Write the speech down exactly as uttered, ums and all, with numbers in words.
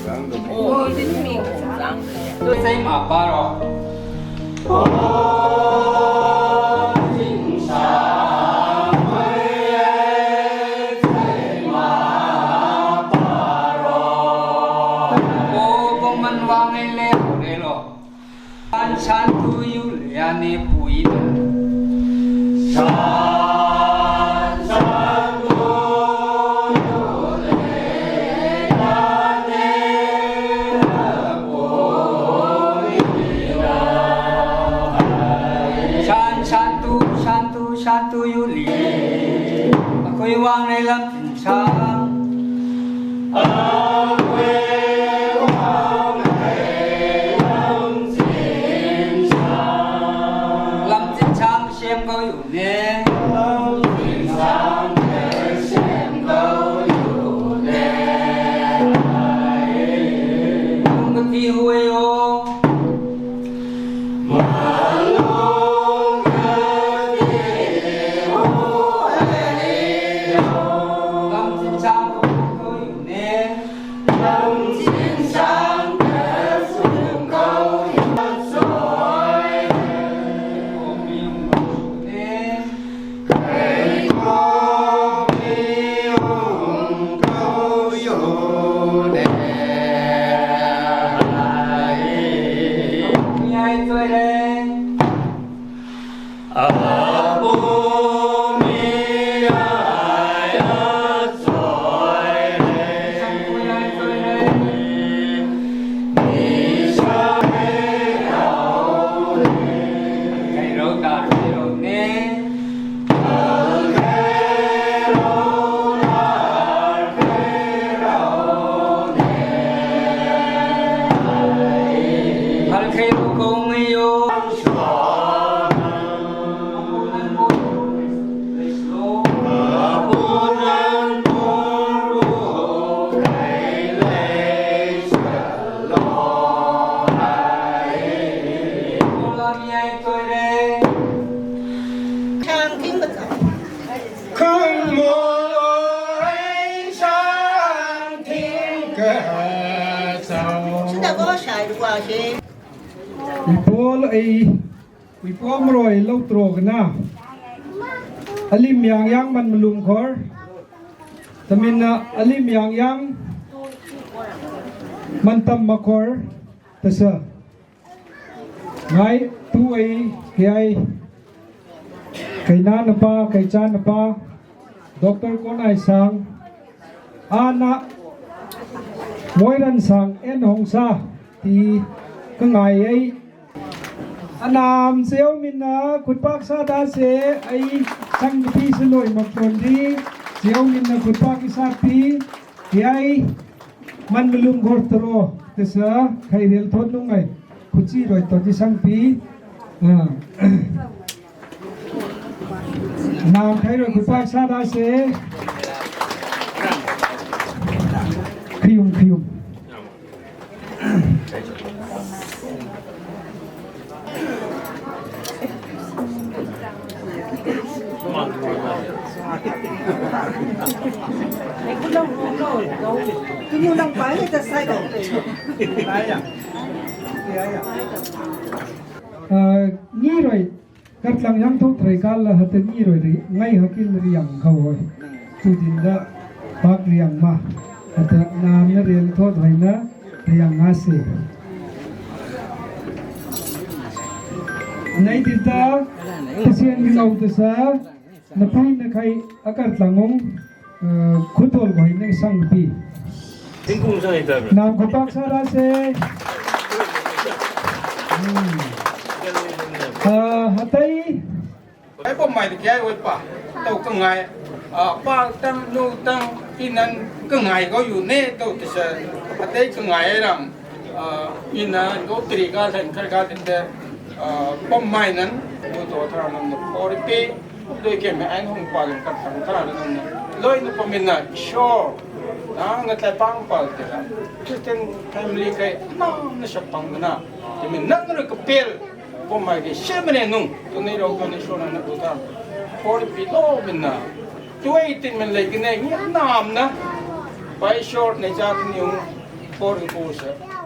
ꯑꯣ, ꯍꯧꯖꯤꯛ ꯃꯤ ꯆꯥꯡ ꯆꯩ ꯃꯥ ꯄꯥꯔꯣ꯫ ꯑꯣ, ꯀꯣꯃꯟ ꯋꯥꯡꯉꯩ ꯂꯦ ꯍꯧꯔꯦꯂꯣ꯫ ꯁꯥꯟ ꯁꯥꯟ ꯇꯨ ꯌꯨ ꯂꯦ ꯌꯥꯅꯦ ꯄꯨꯏꯅ꯫ ꯁꯥꯟ ꯁꯥꯟ ꯇꯨ ꯌꯨ ꯂꯦ ꯌꯥꯅꯦ ꯄꯨꯏꯅ꯫ ꯁꯥꯟ ꯁꯥꯟ ꯇꯨ ꯁꯥꯟ ꯇꯨ ꯁꯥꯟ ꯇꯨ ꯌꯨ ꯂꯦ꯫ ꯑꯩꯈꯣꯏ ꯋꯥꯡꯂꯩ ꯂꯝ ꯆꯤꯟꯁꯥꯡ꯫ ꯂꯝ ꯆꯤꯟꯁꯥꯡ ꯁꯦꯝ ꯀꯧꯌꯨꯅꯦ꯫ ꯃꯇꯤ ꯍꯨꯏꯌꯣ꯫ Sida ko shai ruwa she. Uipo ei, uipo mroi lo tro gna. Alim yang yang man malum khor. Tamina alim yang yang man tam makor. Tasa. Ngai tu ei, kiai. Kaina napa, kaicha napa. Doctor Konai Sang. Ana Moiran Sang en hongsa ti ka ngai ei. Anam seo minna khutpak sa da se ei sang ka phi se loi mak ton di. Seo minna khutpak sa pi. Kiai man malum gor tro te sa khai rel thot nung ngai. Khuchi roi to di sang pi. Ah. Nam khai roi khutpak sa da se. Khrium khrium. Ah, ngiroi. Katlang yang thok thrai kal la hata ngiroi ri, ngai hakin riang khau hoi. Tu din da pak riang ma. Hata nam na riang thot thrai na riang nga se. Nai din ta, tasian ri lau ta sa, na pui na khai akar tlang ong, eh, khutol khoi na sang pi. Tingkung sa ita. Nam khutpak sa da se. Hmm. Ah, hatai. Ai pom mai kia oi pa. Tau ka ngai. Ah, pa tang nu tang inan ka ngai ko yu ne tau te sa. Hatai ka ngai ram. Ah, ina ko tri ka len kar ka te. Ah, pom mai nan. Ko to tra nan ko ri pe. Doi ke me ain hong pa leng kat tang tara nang na. Loi na pa min na sure. Na nga tlai pang pal te la. Christian family kai na na sa pang na. Te min nang na ka pel. Ko mai ke se mene nung. To nei ro ko ne sure na na ko ta. Por pi lo min na. Tu ai tin min lai ke ne ngi nam na. Pai sure ne ja ni ung. Vorgegossen.